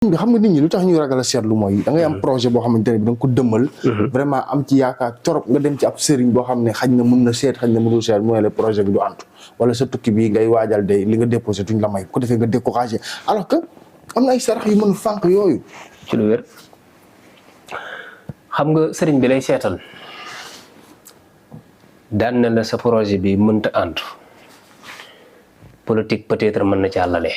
bi xam nga nit ñi lu tax ñuy ragal a seetlu mooy da ngay am projet boo xamante ne bi da nga ko dëmmal vraiment am ci yaakaar torop nga dem ci ab sëriñ boo xam ne xañ na mën na seet xañ na mënul seet mooy le projet bi du antu wala sa tukki bi ngay waajal day li nga déposé tuñ la may ko defee nga découragé alors que am na ay sarax yu mën fànq yooyu ci lu wér xam nga sëriñ bi lay seetal daan na la sa projet bi mënta antu politique peut-être mën na ci àllale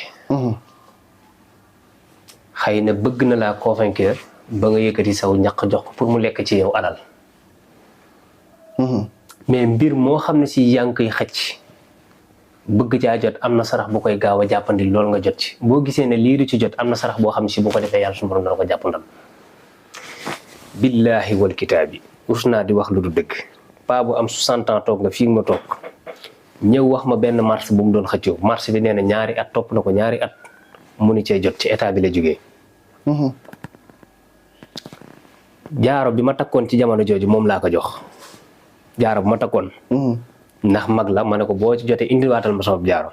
xëy na bëgg na laa convaincre ba nga yëkkati saw ñaq jox ko pour mu lekk ci yow alal mais mbir moo xam ne si yaa ngi koy xëcc bëgg caa jot am na sarax bu koy gaaw a jàppandi loolu nga jot ci boo gisee ne lii du ci jot am na sarax boo xam ne si bu ko defee yàlla suñu borom dana ko jàppandal billaahi wal kitaabi rus naa di wax lu du dëgg paa bu am 60 ans toog nga fii nga ma toog ñëw wax ma benn marché bu mu doon xëccoo marché bi nee na ñaari at topp na ko ñaari at mu ni cee jot ci état bi la jógee jaaro bi ma takkoon ci jamono jooju moom laa ko jox jaaro bu ma takkoon ndax mag la ma ne ko boo ci jotee indiwaatal ma sama jaaro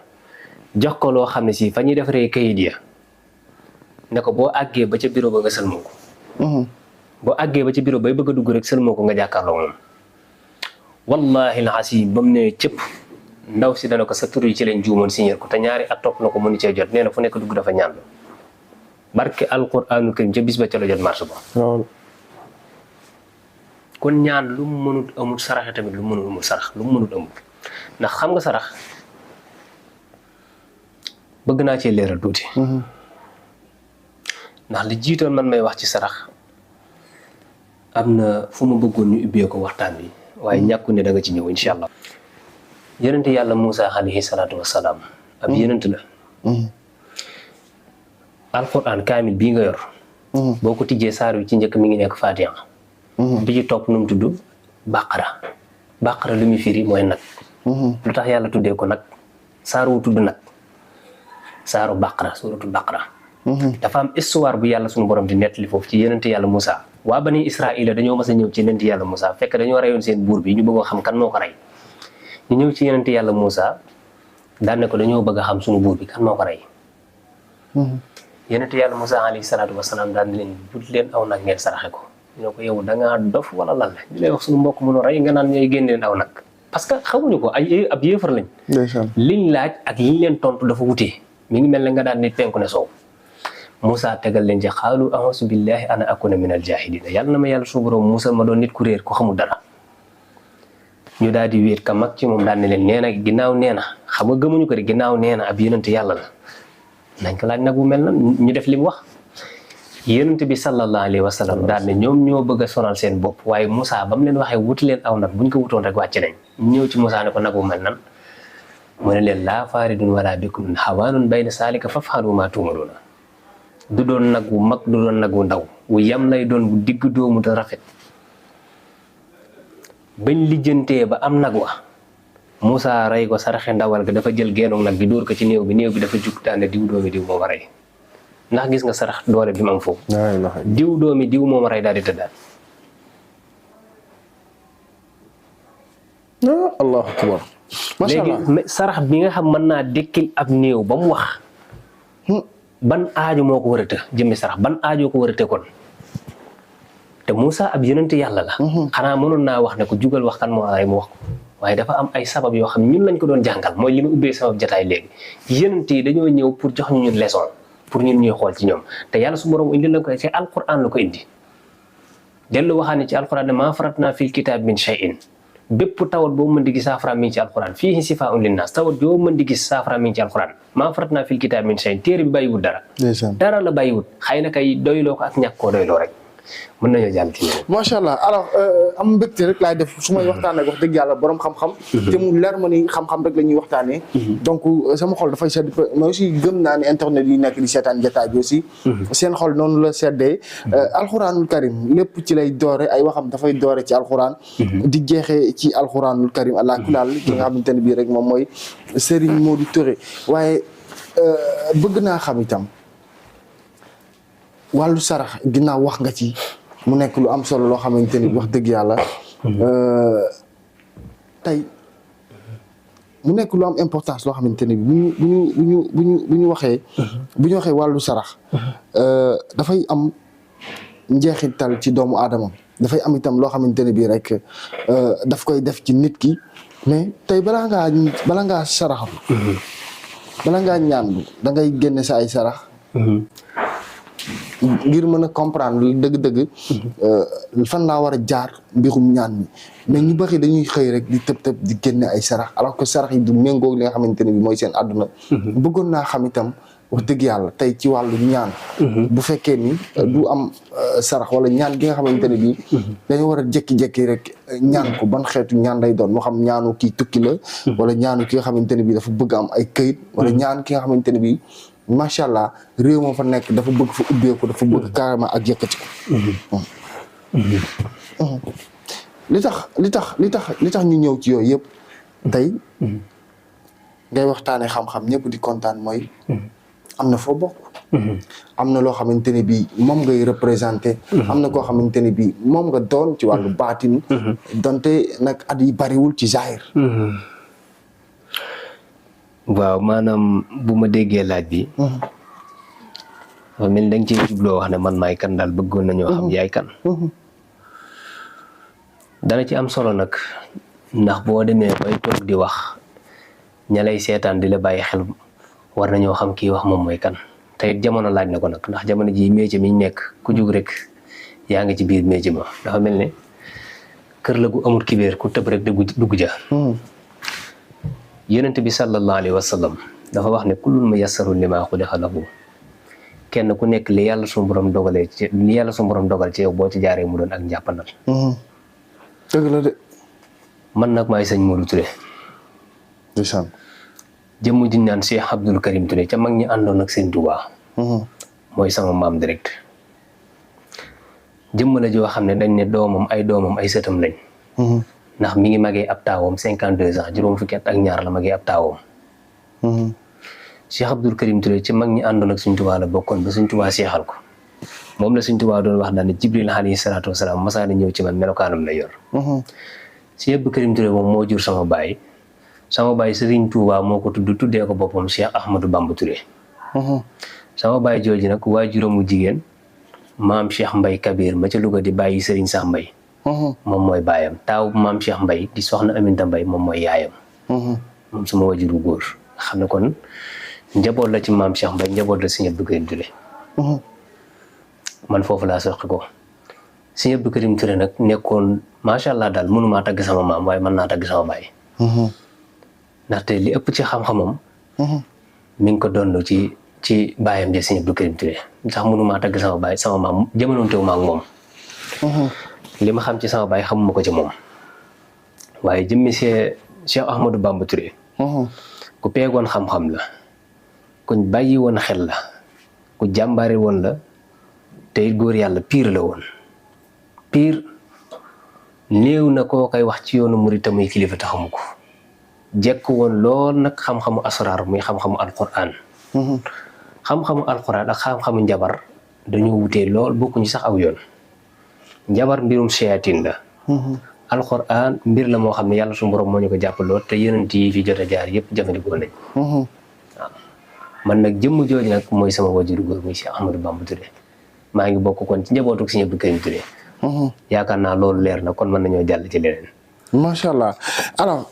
jox ko loo xam ne si fa ñuy defaree kayit ya ne ko boo àggee ba ca bureau ba nga sëlmoo ko boo àggee ba ca bureau bay bëgg a dugg rek sëlmoo ko nga jàkkaarloo moom wallahi al-asiim ba mu ne cëpp ndaw si dana ko sa tur yi ci leen juumoon signé ko te ñaari at topp na ko mënu cee jot nee na fu nekk dugg dafa ñaan barke alquraanul karim ca bis ba ca la jot marché ba kon ñaan lu mu mënut amul saraxe tamit lu mu mënut amul sarax lu mu mënut amul ndax xam nga sarax bëgg naa cee leeral tuuti ndax li jiitoon man may wax ci sarax am na fu ma bëggoon ñu ubbee ko waxtaan bi waaye ñàkku ne da nga ci ñëw incha allah yonent yàlla Moussa alayhi salaatu wasalaam ab yonent la alquran kaamil bii nga yor boo ko tijjee saar wi ci njëkk mi ngi nekk Fatiha bi ci topp nu mu tudd baqara lu muy firi mooy nag lu tax yàlla tuddee ko nag saaru tudd nag saaru baqara suuratul baqara dafa am histoire bu yàlla suñu borom di nettali foofu ci yonent yàlla Moussa waa bani Israaïla dañoo mas a ñëw ci yonent yàlla Moussa fekk dañoo reyoon seen buur bi ñu bëgg a xam kan moo ko rey ñu ñëw ci yonent yàlla Moussa daan ne ko dañoo bëgg a xam suñu buur bi kan moo ko rey yonent yàlla Moussa alayhi salaatu wasalaam daan leen but leen aw nag ngeen saraxe ko ñu ne ko yow da ngaa dof wala lan la ñu lay wax suñu mbokk mënu rey nga naan ñooy génne leen aw nag parce que xamuñu ko ay ab yéefar lañ liñ laaj ak liñ leen tontu dafa wutee mi ngi mel ne nga daan nit penku ne soow Moussa tegal leen ci xaalu a'uuzu billahi ana akuna min al jaahiliina yàlla na ma yàlla suñu borom Moussa ma doon nit ku réer ko xamul dara ñu daal di wéet ka mag ci moom daal ne leen nee na ginnaaw nee na xam nga gëmuñu ko de ginnaaw nee na ab yonent yàlla la nañ ko laaj nag bu mel na ñu def li mu wax yonent bi sallallahu alayhi wa sallam daal ne ñoom ñoo bëgg a sonal seen bopp waaye Moussa ba mu leen waxee wuti leen aw nag buñ ko wutoon rek wàcc nañ ñëw ci Moussa ne ko nag bu mel nan mu ne leen laa faaridun wala bikunun hawaanun bayna saalika faf'alu maa tu'maruuna du doon nag wu mag du doon nag wu ndaw wu yam lay doon bu digg doomu te rafet bañ lijjantee ba am nag wa Moussa rey ko saraxe ndawal ga dafa jël geenu nag gi dóor ko ci néew bi dafa jug daane diw doomi diw moo ma rey ndax gis nga sarax doole bi mu am foofu diw doomi diw moo ma rey daal di tëddaat allahu akbar léegi sarax bi nga xam mën naa dékkil ab néew ba mu wax ban aajo moo ko war a të jëmmi sarax ban aajo ko war a të kon te Moussa ab yonent yàlla la xanaa mënoon naa wax ne ko jugal wax kan moo rey mu wax ko waaye dafa am ay sabab yoo xam ñun lañ ko doon jàngal mooy li ma ubbee sabab jotaay léegi yonent yi dañoo ñëw pour jox ñu ñun leçon pour ñun ñuy xool ci ñoom te yàlla su borom indi la ko ci alquran la ko indi dellu waxaan ne ci alquran ne maa faratnaa fil kitaab min shay'in bépp tawat boo mën di gis saafara mi ngi ci alquran fiihi sifaa'un linnaas tawat yoo mën di gis saafara mi ngi ci alquran maa faratnaa fil kitaab min shay'in téere bi bàyyiwut dara la bàyyiwut xëy na kay doyloo ko ak ñàkk koo doyloo rek mën nañoo jàll ci ñoom. macha allah alors am mbégte rek laay def su may waxtaanee wax dëgg yàlla borom xam-xam. te mu leer ma ni xam-xam rek la ñuy waxtaanee. donc sama xol dafay sedd mais aussi gëm naa ne internet yi nekk di seetaan jotaay bi aussi. seen xol noonu la seddee. alxuraanul karim lépp ci lay doore ay waxam dafay doore ci alxuraan. di jeexee ci alxuraanul karim allah kulal ki nga xamante ne bii rek moom mooy Serigne Modou Touré waaye bëgg naa xam itam. wàllu sarax ginnaaw wax nga ci mu nekk lu am solo loo xamante ni wax dëgg yàlla tey mu nekk lu am importance loo xamante ne bi bu ñu waxee wàllu sarax dafay am njeexital ci doomu aadama dafay am itam loo xamante ne bii rek daf koy def ci nit ki mais tey bala ngaa saraxatu bala ngaa ñaan da ngay génne sa ay sarax ngir mën a comprendre dëgg-dëgg fan laa war a jaar mbirum ñaan mi mais ñu bari dañuy xëy rek di tëb di génne ay sarax alors que sarax yi du méngoog li nga xamante ne bi mooy seen àdduna bëggoon naa xam itam wax dëgg yàlla tey ci wàllu ñaan bu fekkee ni du am sarax wala ñaan gi nga xamante ne bi dañu war a jékki-jékki rek ñaan ko ban xeetu ñaan lay doon moo xam ñaanu kii tukki la wala ñaanu ki nga xamante ne bi dafa bëgg am ay këyit wala ñaan ki nga xamante ne bi macha allah réew moo fa nekk dafa bëgg fa ubbeeku dafa bëgg carrément ak yëkkati ko li tax ñu ñëw ci yooyu yëpp tey ngay waxtaane xam-xam ñëpp di kontaan mooy am na foo bokk am na loo xamante ne bii moom ngay représenté am na koo xamante ne bii moom nga doon ci wàllu baatin donte nag at yi bariwul ci zahir waaw maanaam bu ma déggee laaj bi mel da nga ci jubloo wax ne man maay kan daal bëggoon nañoo xam yaay kan dana ci am solo nag ndax boo demee bay toog di wax ña lay seetaan di la bàyyi xel war nañoo xam kii wax moom mooy kan te it jamono laaj na ko nag ndax jamono ji métier mi ñu nekk ku jug rek yaa ngi ci biir métier ma dafa mel ne kër la gu amul kibéer ku tëb rek dugg ja yonent bi sallallahu alayhi wa sallam dafa wax ne kullun muyassarun limaa xuliqa lahu kenn ku nekk li yàlla suñu borom dogalee ci li yàlla suñu borom dogal ci yow boo ci jaaree mu doon ak njàppandal dëgg la de man nag maay sëñ Modou Touré ndeysaan jëmm ji naan Cheikh Abdoul Karim Touré ca mag ñi àndoon ak sëñ Touba mooy sama maam direct jëmm la joo xam ne dañ ne doomam ay sëtam lañ ndax mi ngi magee ab taawam 52 ans juróom fukki at ak ñaar la magee ab taawam Cheikh Abdoul Karim Touré ci mag ñi àndoon ak Sëñ Tuubaa la bokkoon ba Sëñ Tuubaa seexal ko moom la Sëñ Tuubaa doon wax daal ne Jibril alayhi salaatu wasalaam masaana ñëw ci man melokaanam la yor Cheikh Abdoul Karim Touré moom moo jur sama baay Sëriñ Tuubaa moo ko tuddee ko boppam Cheikh Ahmadou Bamba Touré sama baay jooju nag waajuram mu jigéen maam Cheikh Mbay Kabir ma ca Louga di bàyyi Sëriñ Sax Mbay moom mooy baayam taaw maam Cheikh Mbay di soxna Aminta Mbay moom mooy yaayam moom sama wajuru góor xam ne kon njaboot la ci maam Cheikh Mbay njaboot la Sëñ Abdou Karim Touré man foofu laa soqi ko Sëñ Abdou Karim Touré nag nekkoon macha allah daal mënumaa tagg sama maam waaye mën naa tagg sama baay ndaxte li ëpp ci xam-xamam mi ngi ko doon ci baayam de Sëñ Abdou Karim Touré sax mënumaa tagg sama maam jamonoontewu ma ak moom li ma xam ci sama baay xamuma ko ci moom waaye jëmmi Cheikh Ahmadou Bamba Touré ku peegoon xam-xam la kuñ bàyyi woon xel la ku jàmbaare woon la te it góor yàlla piir la woon piir néew na koo koy wax ci yoonu murit muy kilifa taxamu ko jekk woon lool nag xam-xamu asraar muy xam-xamu alquran xam-xamu alquran ak xam-xamu njabar dañoo wutee lool bokkuñu sax aw yoon njabar mbirum shayatin la alquran mbir la moo xam ne yàlla suñu borom moo ñu ko jàppaloo te yonent yi fi jot a jaar yëpp jëfandikoo nañ waaw man nag jëmm jooju nag mooy sama wajuru góor muy Cheikh Ahmadou Bamba Touré maa ngi bokk kon ci njabootu Sëñ Abdou Karim Touré yaakaar naa loolu leer na kon mën nañoo jàll ci leneen macha allah alors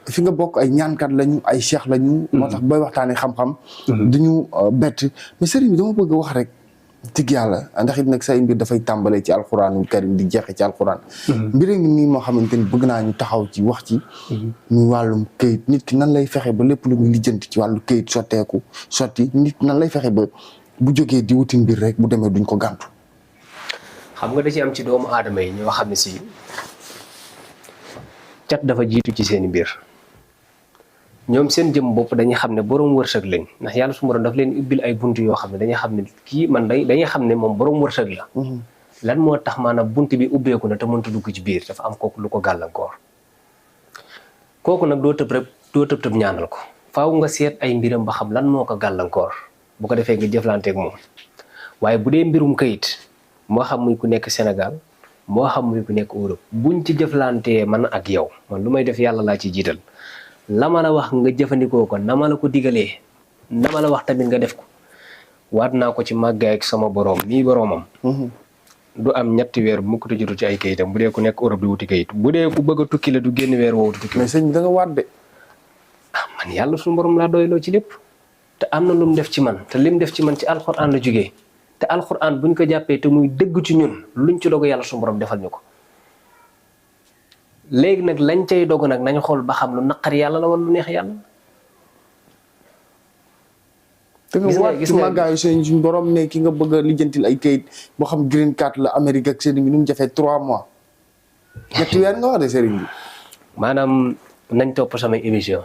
fi nga bokk ay ñaankat lañu ay cheikh lañu moo tax booy waxtaanee xam-xam duñu bett mais sëriñ bi dama bëgg a wax rek tig yàlla ndax it nag say mbir dafay tàmbalee ci alxuraanul karim di jeexe ci alxuraan mbir ngi nii moo xamante ni bëgg naa ñu taxaw ci wax ci muy wàllum këyit nit ki nan lay fexe ba lépp lu muy lijjanti ci wàllu këyit sotti nit nan lay fexe ba bu jógee di wuti mbir rek bu demee duñ ko gàntu xam nga da ci am ci doomu aadama yi ñoo xam ne si cat dafa jiitu ci seeni mbir ñoom seen jëm bopp dañuy xam ne borom wërsëg lañ ndax yàlla su borom daf leen ubbil ay bunt yoo xam ne dañuy xam ne kii man dañuy xam ne moom borom wërsëg la lan moo tax maanaam bunt bi ubbeeku na te mënta dugg ci biir dafa am kooku lu ko gàllankoor kooku nag doo tëb ñaanal ko faaw nga seet ay mbiram ba xam lan moo ko gàllankoor bu ko defee nga jëflanteeg moom waaye bu dee mbirum kayit moo xam muy ku nekk Sénégal moo xam muy ku nekk Europe buñ ci jëflantee man ak yow man lu may def yàlla laa ci jiital la ma la wax nga jëfandikoo ko na ma la ko digalee na ma la wax tamit nga def ko waat naa ko ci màggaay ak sama borom mii boromam. du am ñetti weer bu mukk te jotu ci ay kayitam bu dee ku nekk Europe di wuti kayit bu dee ku bëgg a tukki la du génn weer woowu tukki. mais sëñ bi da nga waat de. man yàlla suñu borom laa doyloo ci lépp te am na lu mu def ci man te lim def ci man ci alxuraan la jógee te alxuraan buñ ko jàppee te muy dëgg ci ñun luñ ci dogu yàlla suñu borom defal ñu ko. léegi nag lañ cay dogu nag nañu xool ba xam lu naqari yàlla la wala lu neex yàlla. gis nga gis nga màggaayu suñu borom ne ki nga bëgg a lijjantil ay kayit boo xam green card la Amérique ak sëriñ bi nu mu jafee 3 mois. ñetti weer nga wax de sëriñ bi. maanaam nañ topp samay émission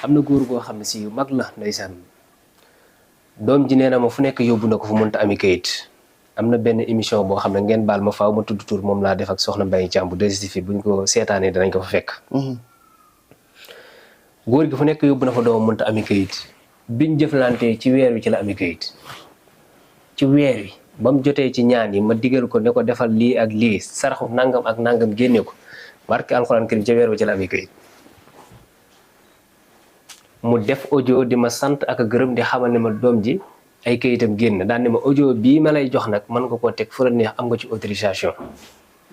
am na góor goo xam ne si yu mag la ndeysaan doom ji nee na ma fu nekk yóbbu na ko fu mënta ami kayit am na benn émission boo xam ne ngeen baal ma faaw ma tudd tur moom laa def ak soxna Mbaye Thiam bu 2STV buñ ko seetaanee danañ ko fa fekk. góor gi fu nekk yóbbu na fa doomam mënta ami kayit biñ jëflante ci weer wi ci la ami kayit ci weer wi ba mu jotee ci ñaan yi ma digal ko ne ko defal lii ak lii saraxu nangam ak nangam génne ko barke alxuraan karim ci weer wi ci la ami kayit mu def audio di ma sant ak gërëm di xamal ne ma doom ji ay kayitam génn daan ne ma audio bii ma lay jox nag mën nga koo teg fu la neex am nga ci autorisation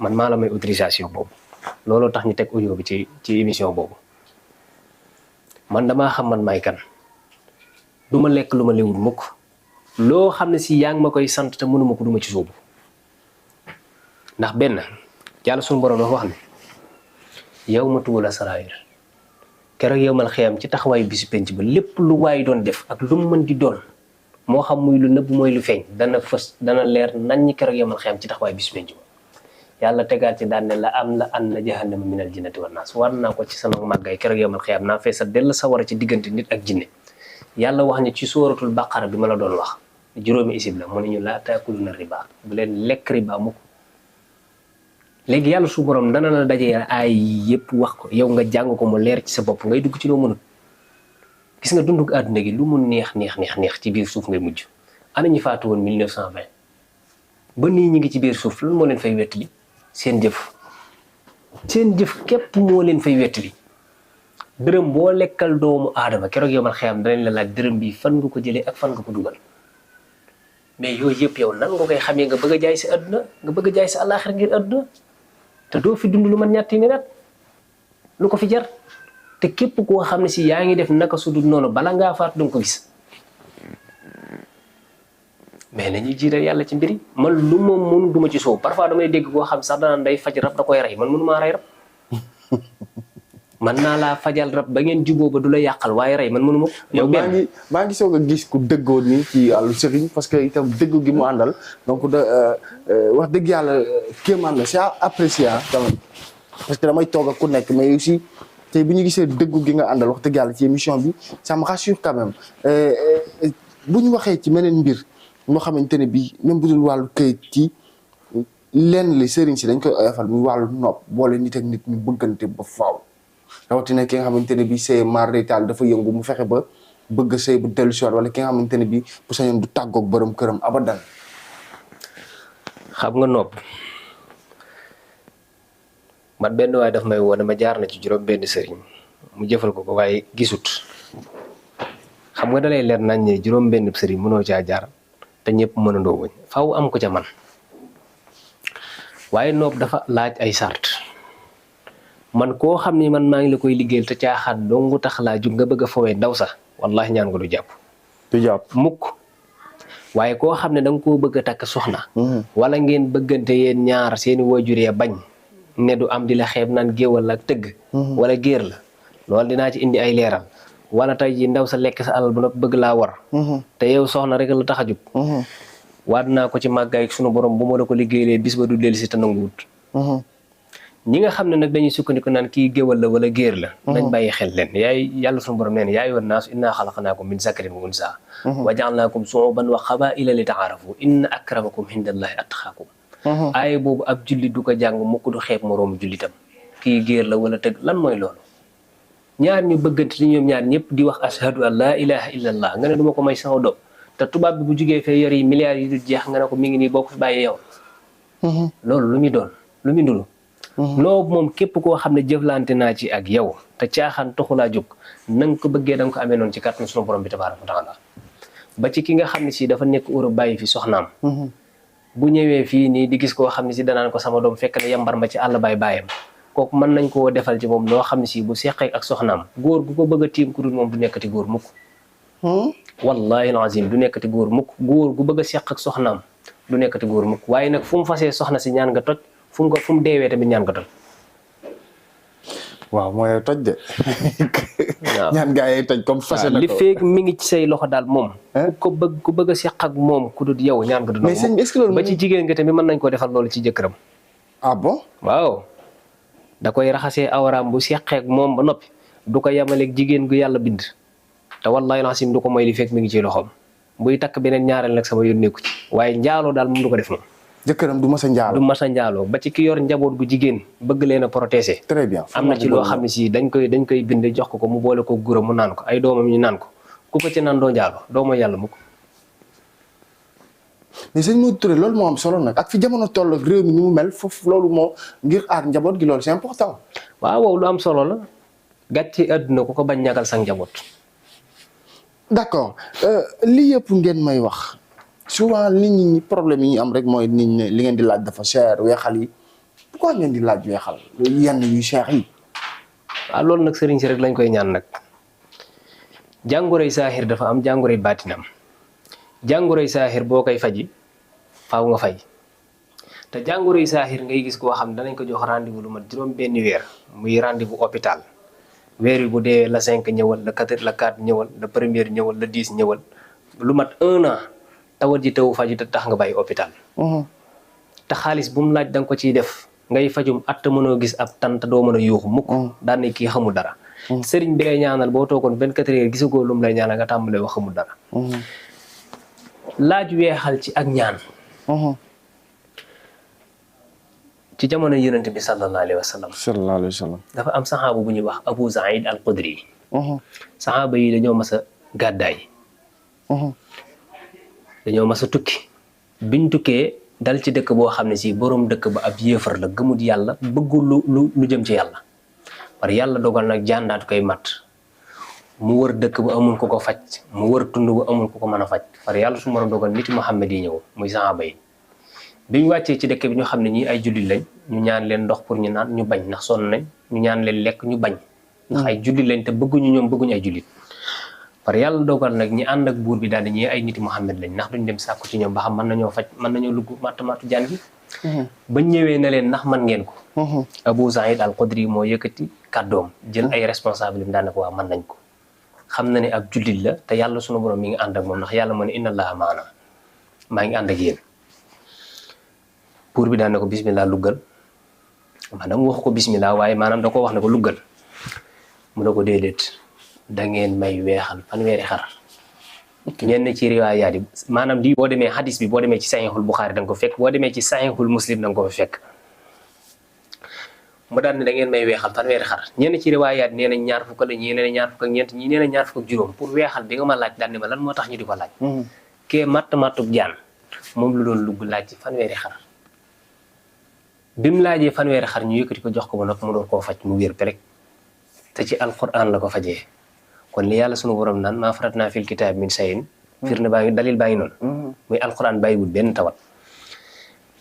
man maa la may autorisation boobu looloo tax ñu teg audio bi ci émission boobu. man damaa xam man may kan du ma lekk lu ma lewul mukk loo xam ne si yaa ngi ma koy sant te mënuma ko duma ci sóobu ndax benn yàlla suñu borom dafa wax ne yow ma tuwala saraayir keroog yow mal xiyam ci taxawaayu bisu penc ba lépp lu waay doon def ak lu mu mën di doon moo xam muy lu nëbb mooy lu feeñ dana fës dana leer naññ keroog yow mal xiyam ci taxawaayu bisu penc ba yàlla tegaat ci daan ne la am la an na jahannama minal jinnati wan naas war naa ko ci sama màggay keroog yawmal xiyaam naa feesa dell sawara ci diggante nit ak jinne yàlla wax ñu ci sóoratul baqara bi ma la doon wax juróomi isib la mu ne ñu laa taakuluna riba bu leen lekk riba mukk léegi yàlla su borom dana la dajee ay yëpp wax ko yow nga jàng ko mu leer ci sa bopp ngay dugg ci loo mënut gis nga dundug àdduna gi lu mu neex ci biir suuf ngay mujj ana ñi faatu woon 1920 ba nii ñi ngi ci biir suuf lan moo leen fay wettali seen jëf képp moo leen fay wettali dërëm boo lekkal doomu aadama keroog yow man xiyam danañ la laaj dërëm bi fan nga ko jëlee ak fan nga ko dugal mais yooyu yëpp yow nan nga koy xamee nga bëgg a jaay sa àdduna nga bëgg a jaay sa àllaaxira ngir àdduna te doo fi dund lu man ñetti minute lu ko fi jar te képp koo xam ne si yaa ngi def naka su dul noonu bala ngaa faatu danga ko gis mais nañuy jiital yàlla ci mbiri man lu ma mënu duma ci soow parfois damay dégg koo xam sax danaan day faj rab da koy rey man mënu maa rey rab man naa laa fajal rab ba ngeen juboo ba du la yàqal waaye rey man mënu ma ko yow maa ngi soog a gis ku dëggoo ni ci wàllu sëriñ parce que itam dëgg gi mu àndal donc wax dëgg yàlla kéemaan la c'est apprécié tamit parce que damay toog ak ku nekk mais aussi tey bu ñu gisee dëggu gi nga àndal wax dëgg yàlla ci émission bi ça me rassure quand même bu ñu waxee ci meneen mbir moo xamante ne bii même bu dul wàllu këyit ci lenn li sëriñ si dañ koy oyofal muy wàllu nopp boole nit ak nit ñu bëggante ba faaw rawatina ki nga xamante ne bii c'est marital dafa yëngu mu fexe ba bëgg sëy bu dellu si waat wala ki nga xamante ne bii bu sañoon du tàggoog borom këram abadan. xam nga nopp man benn waaye daf may woo ne ma jaar na ci juróom benn sëriñ mu jëfal ko waaye gisut xam nga dalay leer nañ ne juróom benn sëriñ mënoo caa jaar. te ñëpp mënandoo wuñ faaw am ko ca man waaye noob dafa laaj ay sart man koo xam ni man maa ngi la koy liggéeyal te caaxaat dongu tax laa jug nga bëgg a fowee ndaw sax wallahi ñaan nga du jàpp mukk waaye koo xam ne da nga koo bëgg a takk soxna wala ngeen bëggante yéen ñaar seeni waajur ya bañ ne du am di la xeeb naan géewal ak tëgg wala géer la loolu dinaa ci indi ay leeral wala tey ji ndaw sa lekk sa alal bu nag bëgg laa war te yow soxna rek la tax a jug waat naa ko ci màggaay sunu borom bu ma la ko liggéeyee bis ba du dellu si te nanguwut ñi nga xam ne nag dañuy sukkandiku naan kii géwal la wala géer la nañ bàyyi xel leen yàlla sunu borom nee na yaa ayyuhan naasu innaa xalaqnaakum min zakarin wa unsaa wa ja'alnaakum shu'uban wa qabaa'ila li ta'aarafu inna akramakum indallahi atqaakum aaya boobu ab jullit du ko jàng mukk du xeeb moroomu jullitam kii géer la wala tëgg lan mooy loolu ñaar ñu bëggante ci ñoom ñaar ñëpp di wax ashhadu an laa ilaha illallah nga ne duma ko may sama doom te tubaab bi bu jugee fee yor yi milliards yi du jeex nga ne ko mi ngi nii boo ko fi bàyyee yow loolu lu muy doon lu muy ndulu noo moom képp koo xam ne jëflante naa ci ak yow te caaxaan taxulaa jóg na nga ko bëggee da nga ko amee noonu ci kàttanu sunu borom bi tabaaraka wa taala ba ci ki nga xam ne si dafa nekk Europe bàyyi fi soxnaam bu ñëwee fii nii di gis koo xam ne si danaan ko sama doom fekk na yambar ma ci àll baayam kooku mën nañ koo defal ci moom loo xam ne si bu seqee ak soxnaam góor gu ko bëgg a tiim ku dul moom du nekkati góor mukk wallahi alazim du nekkati góor mukk góor gu bëgg a seq ak soxnaam du nekkati góor mukk waaye nag fu mu fasee soxna si ñaan nga toj fu mu deewee tamit ñaan nga toj waaw mooy toj de waaw ñaan gaa yi toj comme fase na li ko feeg mi ngi ci say loxo daal moom ku bëgg a seq ak moom ku dul yow ñaan nga du mais sëñ bi est-ce que loolu ba ci jigéen nga tamit mën nañ koo defal loolu ci jëkkëram ah bon waaw da koy raxasee awraam bu seqeek moom ba noppi du ko yemaleeg jigéen gu yàlla bind te wallahi lancim du ko mooy li fekk mi ngi ci loxoom buy takk beneen ñaareel nag sama yoon nekku ci waaye njaaloo daal moom du ko def moom jëkkëram du mas a du njaalo mas a njaaloo ba ci ki yor njaboot gu jigéen bëgg leen a protéger très bien am na ci loo xam ne si dañ koy bind jox ko mu boole ko gura mu naan ko ay doomam ñu naan ko ku ko ci naan doo njaaloo doo mooy yàlla mukk mais sëñ Modou Touré loolu moo am solo nag ak fi jamono toll ak réew mi ni mu mel foofu loolu moo ngir aar njaboot gi loolu c'est important waaw lu am solo la gàcce àdduna ku ko bañ ñagal sa njaboot d'accord lii yëpp ngeen may wax souvent nit ñi problème yi ñu am rek mooy nit ñi li ngeen di laaj dafa cher weexal yi pourquoi ngeen di laaj weexal yenn yu cher yi waaw loolu nag sëriñ si rek lañ koy ñaan nag jàngoroy saaxir dafa am jàngoroy baatinam jàngoroy saaxir boo koy faji faaw nga fay te jàngoroy saaxir ngay gis koo xam danañ ko jox rendez-vous lu mat juróom benn weer muy rendez-vous hôpital weer wi bu dee la 5 ñëwal la 4 la 4 ñëwal la première ñëwal la 10 ñëwal lu mat 1 an tawat ji taw faju te tax nga bàyyi hôpital te xaalis bu mu laaj da nga ko ciy def ngay fajum at mënoo gis ab tan te doo mën a yuuxu mukk daan ne kii xamul dara sëriñ bi lay ñaanal boo toogoon 24 heures gisagoo lu mu lay ñaanal nga tàmbalee wax xamul dara laaj weexal ci ak ñaan ci jamono yonent bi sallallahu alayhi wa sallam sallallahu alayhi wa sallam dafa am saxaaba bu ñuy wax Abu Zaïd al Qudri saxaaba yi dañoo mas a gàddaay dañoo mas a tukki biñ tukkee dal ci dëkk boo xam ne si boroom dëkk ba ab yéefar la gëmut yàlla bëggul lu jëm ci yàlla par yàlla dogal nag jàndaat koy mat mu wër dëkk ba amul ko ko faj mu wër tund ba amul ko ko mën a faj par yàlla su moroom dogal nit Muhammad yi ñëw muy saxaaba yi biñ wàccee ci dëkk bi ñu xam ne ñii ay jullit lañ ñu ñaan leen ndox pour ñu naan ñu bañ ndax sonn nañ ñu ñaan leen lekk ñu bañ ndax ay jullit lañ te bëgguñu ñoom bëgguñu ay jullit par yàlla dogal nag ñi ànd ak buur bi daal di ñii ay niti Muhammad lañ ndax duñ dem sàkku ci ñoom ba xam mën nañoo faj mën nañoo lugg mattu jaan gi bañ ñëwee na leen ndax man ngeen ko Abu Zaïd al Qudri moo yëkkati kàddoom jël ay responsable yi daan ne ko waa mën nañ ko xam na ne ab jullit la te yàlla sunu borom mi ngi ànd ak moom ndax yàlla moo ne inna allaha maana maa ngi ànd ak yéen buur bi daan ne ko bismillah luggal maanaam wax ko bismillah waaye maanaam da ko wax ne ko luggal mu ne ko déedéet da ngeen may weexal fanweeri xar ñenn ci riwaayaat yi maanaam lii boo demee hadis bi boo demee ci sahihul Bukhari da nga ko fekk boo demee ci sahihul Muslim da nga ko fa fekk mu daan ne da ngeen may weexal fanweeri xar ñenn ci riwaayaat nee nañ ñaar fukk la ñii nee nañ ñaar fukk ak ñeent ñii nee nañ ñaar fukk ak juróom pour weexal bi nga ma laaj daan ne ma lan moo tax ñu di ko laaj kee mattub jaan moom lu doon lugg laaj ci fanweeri xar bi mu laajee fanweeri xar ñu yëkkati ko jox ko ba nag mu door koo faj mu wér rek te ci alquran la ko fajee kon li yàlla sunu borom naan maa farat naa fil kitaab min sayin firnde baa ngi dalil baa ngi noonu muy alquran bàyyiwul benn tawat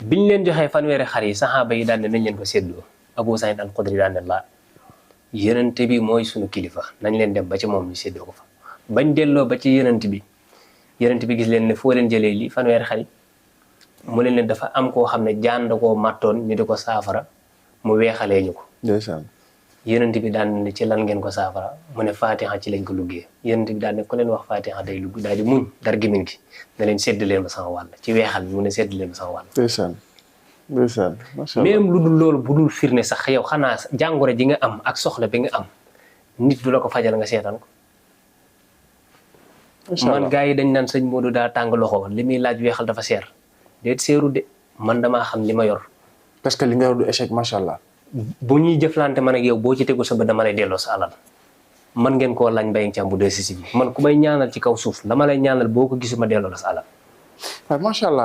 biñ leen joxee fanweeri xar yi saxaaba yi daan ne nañ leen ko séddoo Abu Saïd al Qudri daan ne la yonent bi mooy sunu kilifa nañ leen dem ba ci moom ñu séddoo ko fa bañ delloo ba ci yonent bi gis leen ne foo leen jëlee lii fanweeri xar yi mu leen dafa am koo xam ne jaan da koo màttoon ñu di ko saafara mu weexalee ñu ko yonent bi daan ne ci lan ngeen ko saafara mu ne fatiha ci lañ ko luggee yonent bi daan ne ku leen wax fatiha day lugg daal di muñ dar gimin gi ne leen séddalee ma sama wàll ci weexal bi mu ne séddalee ma sama wàll ndeysaan ndeysaan macha Allah même lu dul loolu bu dul firne sax yow xanaa jàngoro ji nga am ak soxla bi nga am nit du la ko fajal nga seetaan ko man gars yi dañ naan sëñ Modou daa tàng loxo li muy laaj weexal dafa seer déet seeru de man damaa xam li ma yor parce que li nga yor du échec macha Allah bu ñuy jëflante man ak yow boo ci tegu sa ba dama lay delloo sa alal man ngeen koo lañ Mbaye Thiam bu dee si bi man ku may ñaanal ci kaw suuf la ma lay ñaanal boo ko gisuma delloo la sa alal waaw macha Allah